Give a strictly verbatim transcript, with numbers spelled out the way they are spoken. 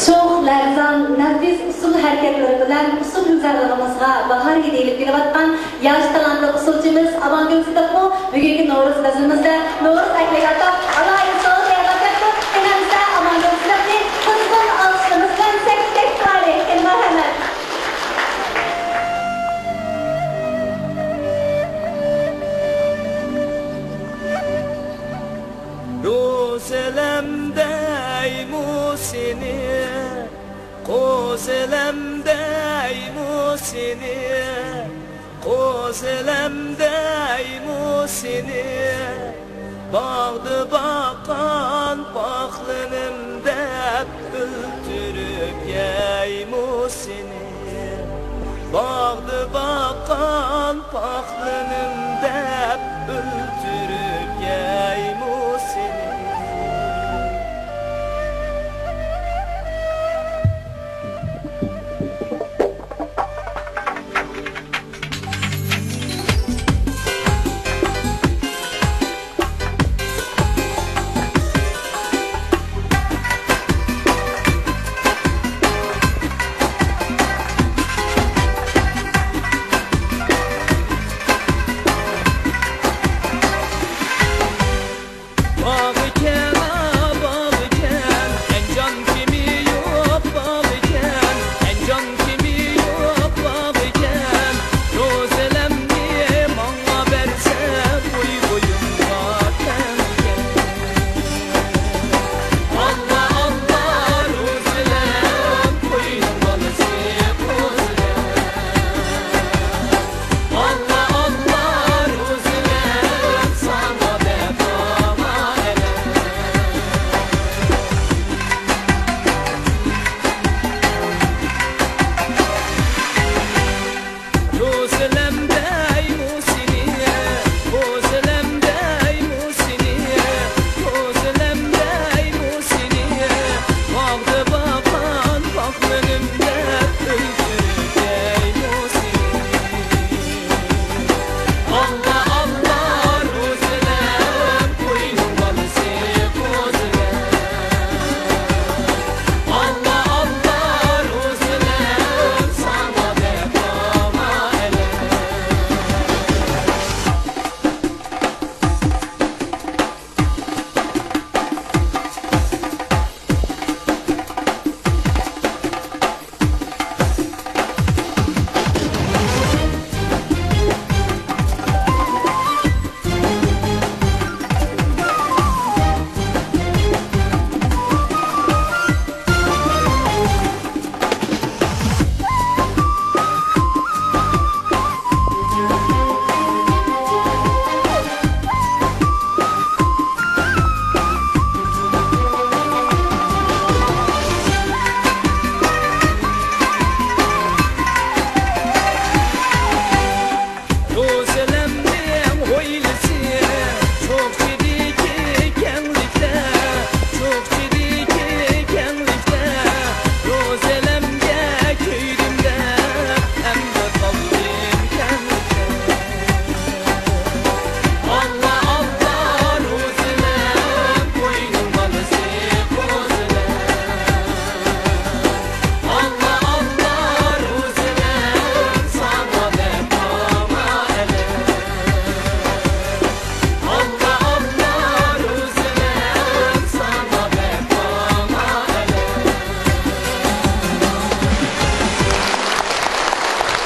شوخ، لەرزان، نەپىس ئۇسسۇل ھەرىكەتلىرى بىلەن ئۇسسۇل گۈلزارلىقىمىزغا باھار ھىدى ئېلىپ كېلىۋاتقان ياش تالانتلىق ئۇسسۇلچىمىز ئامانگۈل سىدىقمۇ بۈگۈنكى نورۇز بەزمىمىزدە نورۇز ئەكلىگە ئاتاپ ئالاھىدە سوۋغا تەييارلاپ بەپتۇ. قېنى ئەمىسە ئامانگۈل سىدىقنى قىزغىن ئالقىشلىرىمىز بىلەن سەھنىگە تەكلىپ قىلايلى. قېنى مەرھەمەت. روزىلەم دەيمۇ سېنى، قوزىلەم دەيمۇ سېنى، قوزىلەم دەيمۇ سېنى، باغدا باققان باغلىنىم دەپ